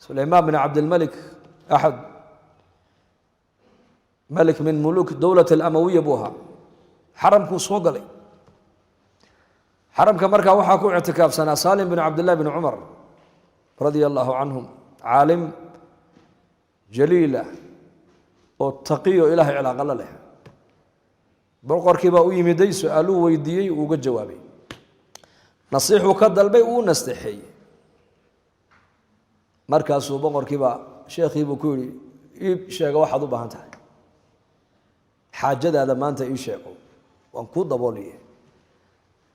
Sulaymaan bin Cabdilmalik, أحد ملك من ملوك دولة الأموية buu ahaa. Xaramkuu soo galay. Xaramka markaa waxaa ku ictikaafsanaa Salim bin Cabdillahi bin Cumar radia allahu canhum, caalim jaliila oo taqiyo Ilahay cilaaqa la leh. Boqorkii baa u yimiday, su-aaluu weydiiyey, uu uga jawaabay, nasiixuu ka dalbay, uu u nasteexeeyey. Markaasuu boqorkiibaa sheekhiibuu ku yidhi: "Ii sheego waxaad u baahan tahay, xaajadaada maanta ii sheego, waan kuu dabooliye."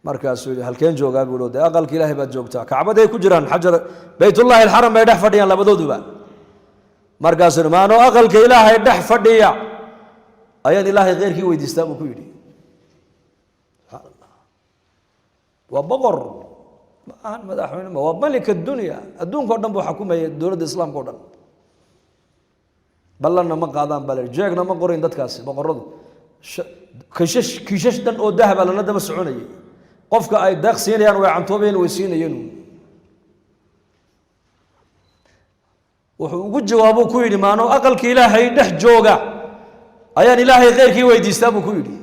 Markaasuu yidhi: "Halkeen joogaa?" buu yidhi. "Dee aqalka Ilaahay baad joogtaa." Kacbaday ku jiraan, xajar Baytullahi Alxaram bay dhex fadhiyaan labadooduba. Markaasuu yidhi: "Maanoo aqalka Ilaahay dhex fadhiya ayaan Ilaahay kheyrkii weydiistaa?" buu ku yidhi. Subxaan Allah, waa boqor, ma ahan madaxweyne, ma waa ملك الدنيا, adduunka o dhan buu xukumayay, dowladda Islaamka o dhan. Ballanna ma qaadaan baa la, jeegna ma qorayn dadkaasi boqoradu. Kiishash kiishash dhan oo dahaba lala daba soconayay. Qofka ay deeq siinayaan way cantoobayeen, way siinayeen. Wuxuu ugu jawaabuu ku yidhi: "Maanoo aqalka Ilaahay dhex jooga ayaan Ilaahay kheyrkii weydiistaa?" buu ku yidhi.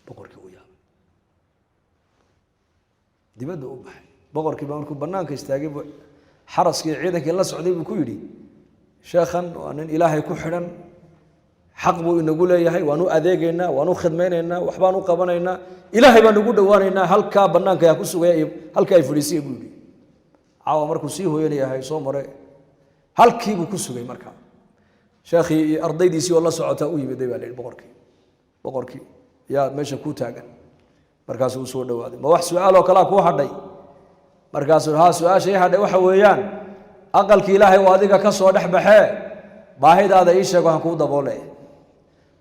Boqorkii uu yaabay, dibadda u baxay. Boqorkii baa markuu bannaanka istaagay buu xaraskii ciidankii la socday buu ku yidhi: "Sheekhan waa nin Ilaahay ku xidhan, xaq buu inagu leeyahay, waan u adeegaynaa, waan u khidmaynaynaa, waxbaan u qabanaynaa, Ilaahay baan ugu dhowaanaynaa. Halkaa bannaanka yaa ku sugaya iyo halka ay fadhiisiya," buu yidhi. Caawa markuu sii hooyanayahay soo maray, halkii buu ku sugay. Markaa sheekhii iyo ardaydiisii oo la socotaa u yimiday baa la yidhi boqorkii. Boqorkii yaa meesha kuu taagan. Markaasuu u soo dhowaaday. "Ma wax su-aaloo kalaa kuu hadhay?" Markaasuu: "Haa, su-aasha ii hadhay waxa weeyaan, aqalkii Ilaahay oo adiga ka soo dhex baxee, baahidaada ii sheeg, waxaan kuu daboole."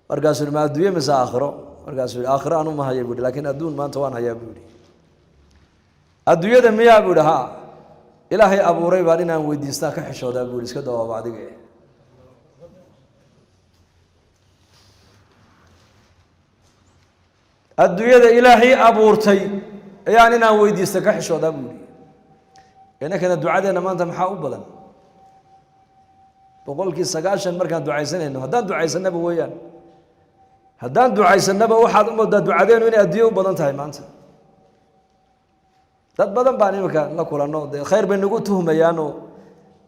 Markaasuu yidhi: "Ma adduunye mise aakhiro?" Markaasuu yidhi: "Aakhiro anu ma haya," buu yidhi, "laakiin adduun maanta waan hayaa," buu yidhi. "Adduunyada miyaa?" buu yidhi. "Haa, Ilaahay abuuray baan inaan weydiistaan ka xishoodaa," buu yidhi. "Iska dawaaba adiga." Adduunyada Ilaahay abuurtay ayaan inaan weydiista ka xishoodaa, buu yidhi. Inankana ducadeenna maanta maxaa u badan? 90% markaan ducaysanayno, haddaan ducaysanaba weeyaan, haddaan ducaysanaba, waxaad u moodaa ducadeenu inay adduunye u badan tahay maanta. Dad badan baan imika la kulanno, dee khayr bay nagu tuhmayaanoo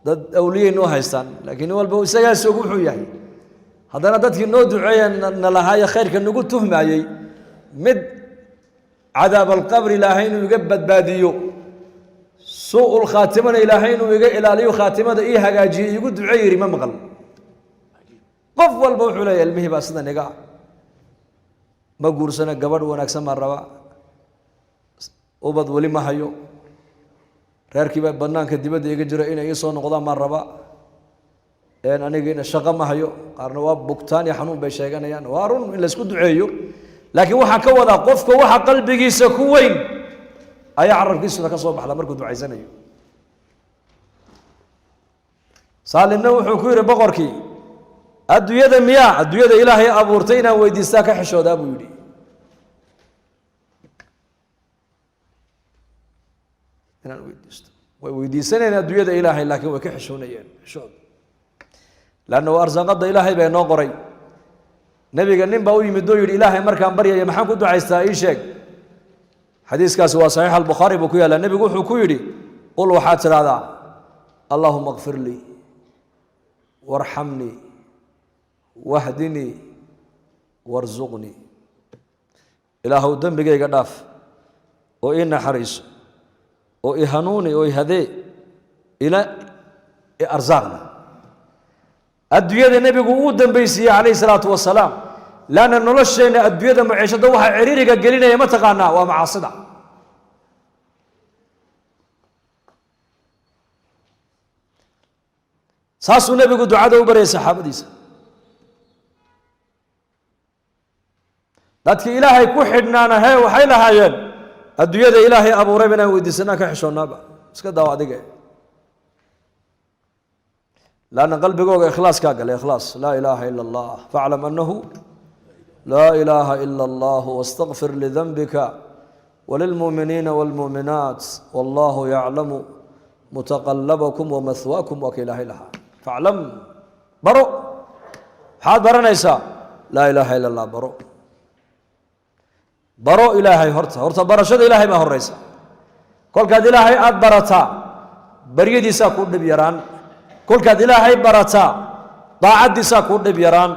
dad awliyay noo haystaan, laakiin nin walba isagaas og wuxuu yahay. Haddana dadkii noo duceeya na lahaaye khayrka nagu tuhmayey, mid cadaab alqabri Ilaahay inuu iga badbaadiyo, suu'ul khaatimana Ilaahay inuu iga ilaaliyo, khaatimada ii hagaajiyo iigu duce yiri ma maqal. Qof walba wuxuu leeyahay: "Ilmihii baa sidan iga ah, ma guursana, gabadh wanaagsan baan rabaa, ubad weli ma hayo, reerkiiba banaanka dibadda iga jiro inay ii soo noqdaan baan rabaa, anigiina shaqo ma hayo." Qaarna waa bugtaan iyo xanuun bay sheeganayaan. Waa run in laysku duceeyo, laakiin waxaan ka wadaa qofka waxa qalbigiisa ku weyn ayaa carabkiisuna ka soo baxda markuu ducaysanayo. Saalimna wuxuu ku yidhi boqorkii: "Adduunyada miyaa? Adduunyada Ilaahay abuurtay inaan weydiistaa ka xishoodaa," buu yidhi. Inaan weydiisto way weydiisanayeen adduunyada Ilaahay, laakiin way ka xishoonayeen. Xishood lanna waa arsaaqada Ilaahay baa inoo qoray. Nebiga nin baa u yimid oo yidhi: "Ilaahay markaan baryaya maxaan ku ducaystaa? Ii sheeg." Xadiiskaasi waa saxiix Albukhaari buu ku yaallaa. Nebigu wuxuu ku yidhi: "قل, waxaad tidhahdaa: اللهم اغفر لي وارحمني واهدني وارزقني." Ilaahow dembigayga dhaaf oo ii naxariiso oo i hanuuni oo i hadee, ila i arsaaqna. Adduunyada nebigu uu dambaysiiyey calayhi salaatu wasalaam, laanna nolosheenna adduunyada maciishada waxaa ciriiriga gelinaya ma taqaanaa? Waa macaasida. Saasuu nebigu ducada u baryay saxaabadiisa. Dadkii Ilaahay ku xidhnaana hee waxay lahaayeen: "Adduunyada Ilaahay abuurayba inaan weydiisanaan ka xishoonaaba, iska daawo adiga." Lanna qalbigooga ikhlaaskaa galay, ikhlaas لا إله إلا الله. فاعلم أنه لا إله إلا الله واستغفر لذنبك وللمؤمنين والمؤمنات والله يعلم Mutaqallabakum wa mahwaakum, waa ka Ilaahay lahaa. Faclam, baro. Maxaad baranaysaa? Laa ilaaha ila Allah baro. Baro Ilaahay horta. Horta barashada Ilaahay baa horeysa. Kolkaad Ilaahay aada barataa, baryadiisaa kuu dhib yaraan. Kolkaad Ilaahay barataa, daacaddiisaa kuu dhib yaraan.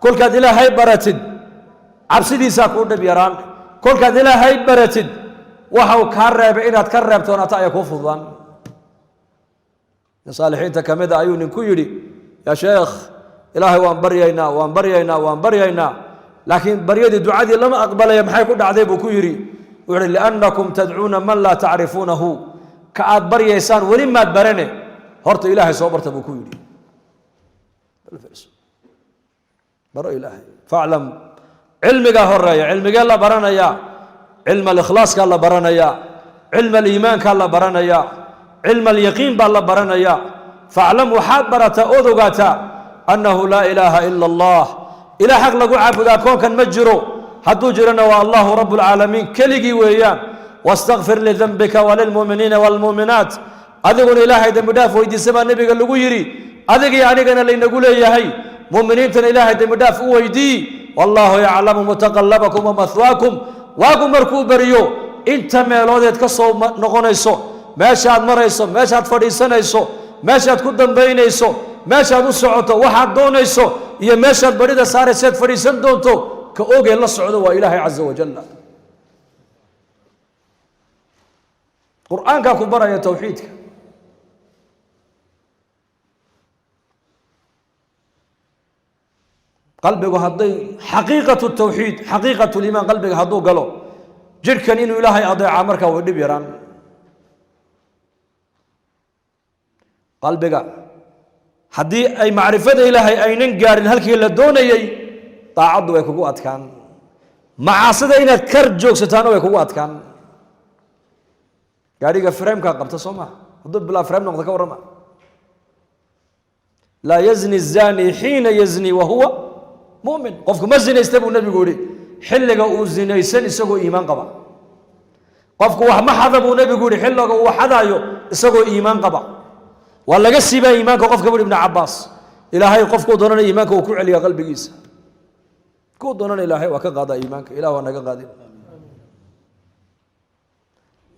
Kolkaad Ilaahay baratid, cabsidiisaa kuu dhib yaraan. Kolkaad Ilaahay baratid, waxa uu kaa reebay inaad ka reebtoonata ayaa kuu fududaan. Nin saalixiinta ka mid a ayuu ninku yidhi: "Yaa sheekh, Ilaahay waan baryaynaa, waan baryaynaa, waan baryaynaa, laakiin baryadii, ducadii lama aqbalaya. Maxay ku dhacday?" buu ku yidhi. Wuxu uhi: "Liannakum tadcuuna man laa tacrifuunahu." Ka aad baryaysaan weli maad barane, horta Ilaahay soo barta, buu ku yidhi. Baro Ilaahay. Faclam, cilmigaa horeeya. Cilmigee la baranayaa? Cilma alikhlaaskaa la baranayaa, cilma aliimaankaa la baranayaa, cilma alyaqiin baa la baranayaa. Faclam, waxaad barataa ood ogaataa annahu laa ilaaha ila Allah. Ilaah xaq lagu caabudaa koonkan ma jiro, hadduu jirana waa Allahu rabu lcaalamiin keligii weeyaan. Wastakfir lidanbika walilmu'miniina waalmu'minaat. Adiguna Ilaahay dembi dhaaf weydiisa baa nebiga lagu yidhi, adigii anigana laynagu leeyahay. Mu'miniintana Ilaahay dembi dhaaf u weydii. Wallaahu yaclamu mutaqallabakum wa mahwaakum. Waagu markuu beriyo, inta meeloodeed ka soo noqonayso, meeshaad marayso, meeshaad fadhiisanayso, meeshaad ku dambaynayso, meeshaad u socoto, waxaad doonayso iyo meeshaad barida saarayseed fadhiisan doonto, ka ogee la socdo waa Ilaahay caza wajalla. Qur-aankaa ku baraya towxiidka. Qalbigu hadday xaqiiqatu tawxiid, xaqiiqatu liimaan qalbiga hadduu galo, jidhkan inuu Ilaahay adeecaa markaa way dhib yaraan. Qalbiga haddii ay macrifada Ilaahay aynan gaarin halkii la doonayey, daacaddu way kugu adkaan, macaasida inaad kar joogsataana way kugu adkaan. Gaadhiga framekaa qabta, soo maha? Hadduu bilaa frame noqdo, ka warrama? Laa yazni zani xiina yazni wahuwa mumin. Qofku ma zinaysta, buu nebigu yihi, xilliga uu zinaysan isagoo iimaan qaba. Qofku wax ma xada, buu nebigu yihi, xilliga uu xadaayo isagoo iimaan qaba. Waa laga siibaa iimaanka qofka, buri Ibnu Cabaas. Ilaahay qofkuu doonana iimaanka uu ku celiyaa qalbigiisa, kuu doonana Ilaahay waa ka qaadaa iimaanka. Ilah waa naga qaadin.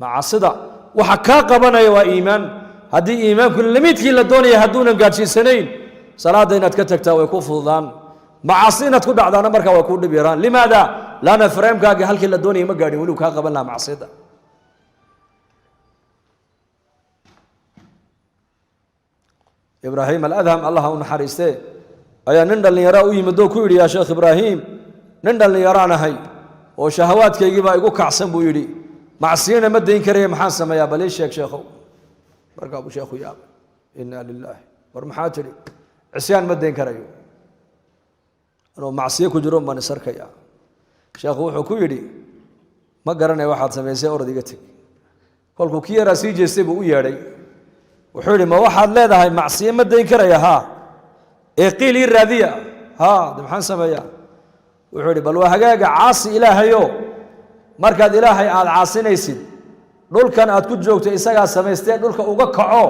Macasida waxa kaa qabanaya waa iimaan. Haddii iimaanku lamidkii la doonaya hadduunan gaadhsiisanayn, salaadda inaad ka tagtaa way ku fududaan, macasi inaad ku dhacdaana markaa way kuu dhib yaraan. Limaada? Laanna fareemkaagii halkii la doonayay ma gaadhin weliu kaa qaban lahaa macsida. Ibraahim Aladham, Allah u naxariistee, ayaa nin dhallinyara u yimid oo ku yidhi: "Yaa Sheekh Ibraahim, nin dhallinyaraan ahay oo shahawaadkaygii baa igu kacsan," buu yidhi, "macsiyana ma dayn karaya, maxaan sameeyaa? Bal ii sheeg, sheekhow." Markaa buu sheekhu yaabay. Inna lilaahi, war maxaa tidhi? Cisyaan ma dayn karayo, anuu macsiyo ku jiro baan isarkaya. Sheekhu wuxuu ku yidhi: "Ma garanaya waxaad samaysay, orod iga teg." Kolkuu kii yaraa sii jeestay buu u yeedhay. Wuxuu yidhi: "Ma waxaad leedahay macsiyo ma dayn karaya? Haa, ee qiil ii raadiya. Haa, de maxaan sameeyaa?" Wuxuu yidhi: "Bal waa hagaaga, caasi Ilaahayo. Markaad Ilaahay aada caasinaysid, dhulkan aad ku joogto isagaa samaystee, dhulka uga kaco,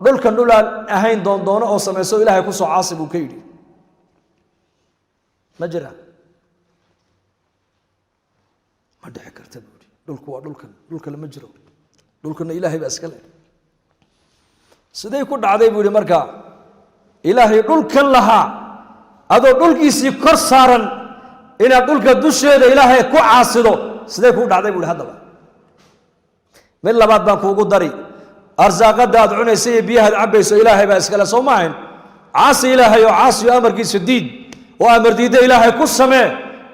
dhulkan dhul aan ahayn doondoono oo samayso, Ilaahay kusoo caasi," buu ka yidhi. Ma jira, ma dhici karta, buu yidhi. Dhulku waa dhulkan, dhulkale ma jiro, dhulkana Ilaahay baa iska leh. Siday ku dhacday, buu yidhi, marka Ilaahay dhulkan lahaa adoo dhulkiisii kor saaran inaad dhulka dusheeda Ilaahay ku caasido, sidee kuu dhacday, buu yidhi. Haddaba mid labaad baan kuugu dari. Arsaaqadda aad cunaysa iyo biyahaad cabbayso Ilaahay baa iskale, soo ma ahayn? Caasi Ilaahay oo caasiyo amarkiisa diid oo amar diidda Ilaahay ku samee,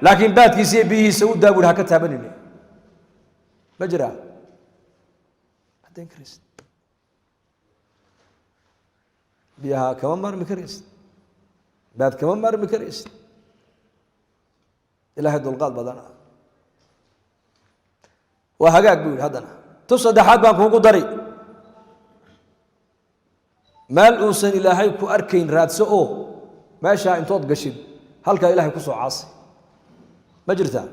laakiin baadkiisa iyo biyihiisa u daa, buuhi, ha ka taabanine. Ma jiraa? Haddayn karaysid, biyaha kama maarmi karaysid, baad kama maarmi karaysid. Ilaahay dulqaad badana. Waa hagaag, buu yidhi. Haddana tu saddexaad baan kuugu dari. Meel uusan Ilaahay ku arkayn raadso oo meeshaa intood gashid halkaa Ilaahay ku soo caasi. Ma jirtaa?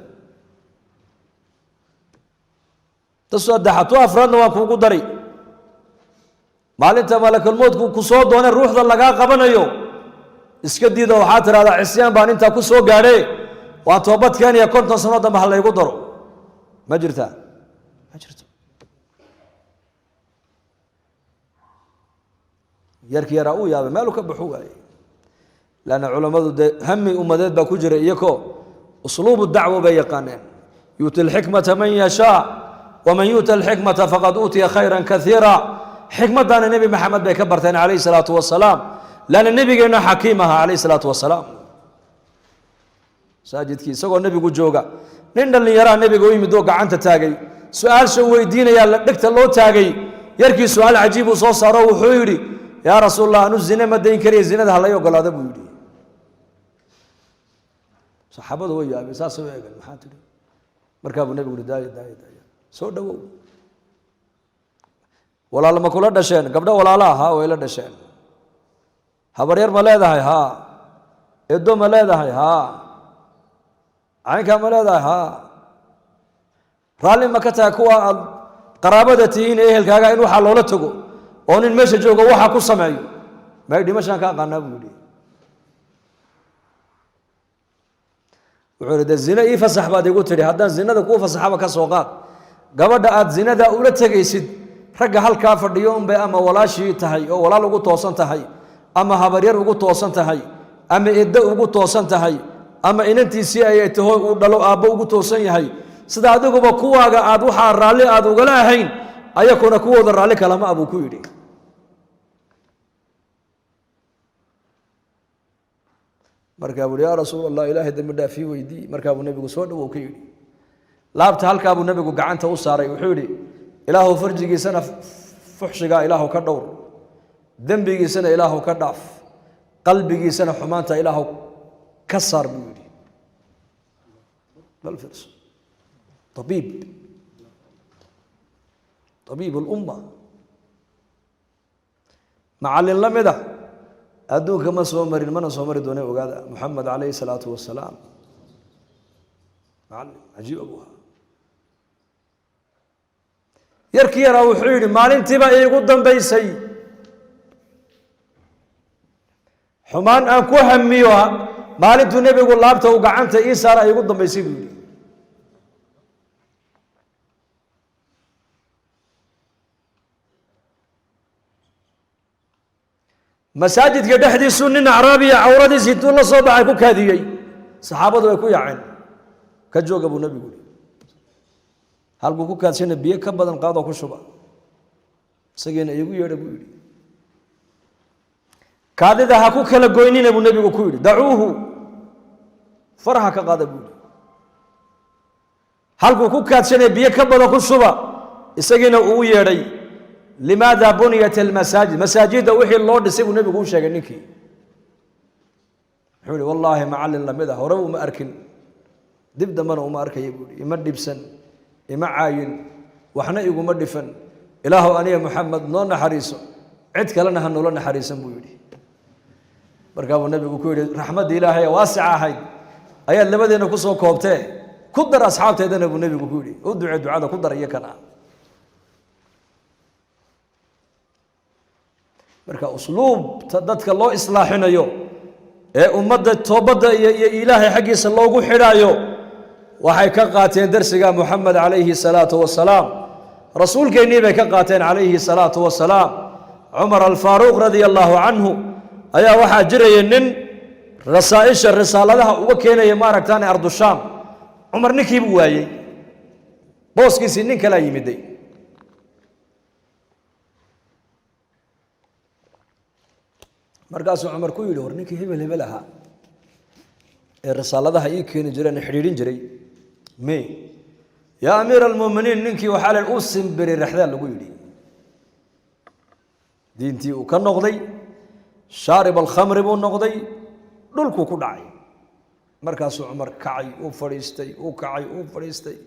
Tu saddexaad, tu afraadna waan kuugu dari. Maalinta malakulmowdku ku soo doone ruuxda lagaa qabanayo, iska diida. Waxaa tidhahdaa, cisyaan baan intaa ku soo gaadhe, waan toobad keenaya, 50 sano dambe ha laygu daro. Ma jirtaa? Ma jirto. Yarkii yaraa uu yaabay, meeluu ka baxu waayey, lanna culammadu dee hami ummadeed baa ku jira, iyakoo usluubu dacwo bay yaqaaneen. Yuuti alxikmata man yashaa, waman yuuta alxikmata faqad uutiya khayra kaiira. Xikmaddaana Nebi Maxamed bay ka barteen calayhi salaatu wasalaam, lanna nebigeenna xakiim ahaa calayhi salaatu wasalaam. Masaajidkii isagoo nebigu jooga, nin dhallinyaraa nebiga u yimid oo gacanta taagay, su-aalsha weydiinayaa la dhegta loo taagay. Yarkii su-aal cajiib uu soo saaro. Wuxuu yidhi, yaa Rasuul Allah, anu zine ma dayn karaya, zinada halay ogolaada, buu yidhi. Saxaabadu way yaabeen, saasay u eegeen. Maxaa tidhi? Markaa buu nebigu uhi, daaya, daaya, daaya, soo dhowow. Walaal ma kula dhasheen? Gabdho walaala? Haa, way la dhasheen. Habaryar ma leedahay? Haa. Edo ma leedahay? Haa. Caynkaa ma leedahay? Haa. Raalli ma ka tahay kuwa aad qaraabada tihiin ee ehelkaaga in waxaa loola tago oo nin meesha joogo waxa ku sameeyo? May, dhimashaan ka aqaanaa, buu yidhi. Wuxuu yidhi, de zine ii fasax baad igu tidhi, haddaan zinada kuu fasaxaba, ka soo qaad gabadha aad zinada ula tegaysid, ragga halkaa fadhiyo unbay ama walaashii tahay oo walaal ugu toosan tahay, ama habaryar ugu toosan tahay, ama eddo ugu toosan tahay, ama inantiisii ay taho uu dhalo aabbo ugu toosan yahay. Sida adiguba kuwaaga aad waxaa raalli aad ugala ahayn, ayakuna kuwooda raalli kalama abuu ku yidhi. Markaa buuhi, yaa Rasuul Allah, Ilaahay dembi dhaaf ii weydii. Markaa buu nebigu soo dhowow ka yidhi. Laabta halkaa buu nebigu gacanta u saaray. Wuxuu yidhi, Ilaahu farjigiisana fuxshigaa Ilaahu ka dhowr, dembigiisana Ilaahu ka dhaaf, qalbigiisana xumaanta Ilaahu ka saar, buu yidhi. Bal fiirso, tabiib, tabiib alumma, macallin la mid a adduunka ma soo marin, mana soo mari doone. Ogaada, Moxamed calayhi salaatu wasalaam macallin cajiiba buu ahaa. Yarkii yaraa wuxuu yidhi, maalintiiba iigu dambaysay xumaan aan ku hamiyo, maalintuu nebigu laabta uu gacanta ii saara iigu dambaysay, buu yidhi. Masaajidka dhexdiisuu nin acraabiya cawradiisi intuu la soo baxay ku kaadiyey. Saxaabadu way ku yaaceen. Ka jooga, buu nebigu yihi. Halkuu ku kaadsana biyo ka badan qaadoo ku shuba, isagiina iigu yeedha, buu yidhi. Kaadida ha ku kala goynina, buu nebigu ku yidhi. Dacuuhu, faraha ka qaada, buu yidhi. Halkuu ku kaadsanaya biyo ka badan ku shuba, isagiina uu u yeedhay. Limaada buniyat almasaajid? Masaajidda wixii loo dhisay buu nebigu u sheegay ninkii. Wuxuu yihi, wallaahi macallin lamid ah hore uma arkin, dib dambena uma arkaya, buu yihi. Ima dhibsan, ima caayin, waxna iguma dhifan. Ilaahu aniga Maxamed noo naxariiso, cid kalena ha noola naxariisan, buu yidhi. Markaa buu nebigu ku yidhi, raxmadda Ilaahay waasica ahayd ayaad labadeena ku soo koobtee, ku dar asxaabteedana, buu nebigu ku yidhi. U ducee, ducada ku dar iyo kana. Marka usluubta dadka loo islaaxinayo ee ummadda toobadda iyo Ilaahay xaggiisa loogu xidhaayo waxay ka qaateen darsiga Moxamed calayhi salaatu wasalaam. Rasuulkeennii bay ka qaateen calayhi salaatu wasalaam. Cumar Alfaaruuq radia allaahu canhu ayaa waxaa jiraya nin rasaa'isha, risaaladaha uga keenaya maaragtaan ardushaam. Cumar ninkiibuu waayey, booskiisii nin kalaa yimiday. Markaasuu Cumar ku yidhi, hor ninkii hebel hebel ahaa ee risaaladaha ii keeni jireen, xidhiidhin jiray, me? Yaa amiira almuuminiin, ninkii waxaa la u simbiri rexdaa lagu yidhi, diintii uu ka noqday, shaarib alkhamri buu noqday, dhulkuu ku dhacay. Markaasuu Cumar kacay, uu fadhiistay, uu kacay, uu fadhiistay.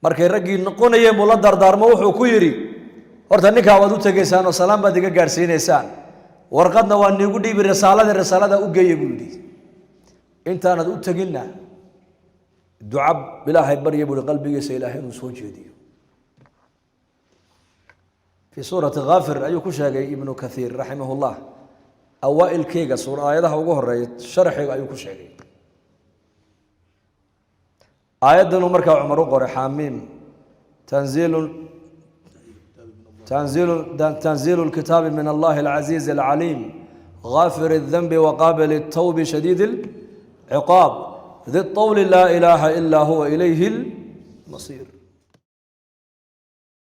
Markay raggii noqonayeen buu la dardaarmo. Wuxuu ku yidhi, horta ninkaa waad u tegaysaan oo salaam baad iga gaadhsiinaysaan, warqadna waa niigu dhiibi, risaalada risaalada u geeya, buu yidhi. Intaanad u teginna duca Ilaahay barya, buu yihi, qalbigiisa Ilaahay inuu soo jeediyo. Fii suurati Khaafir ayuu ku sheegay Ibnu Kathiir raximah llah, awaa'ilkeyga suur aayadaha ugu horeeya sharxiga ayuu ku sheegay. Aayaddanuu markaa Cumar u qoray: Xaamiim, tanziilu lkitaabi min Allahi alcasiizi alcaliim, gaafir الdanbi waqaabil الtawbi, shadiid اlciqaab, di الطawli, laa ilaaha ilaa huwa, ilayhi اlmasiir.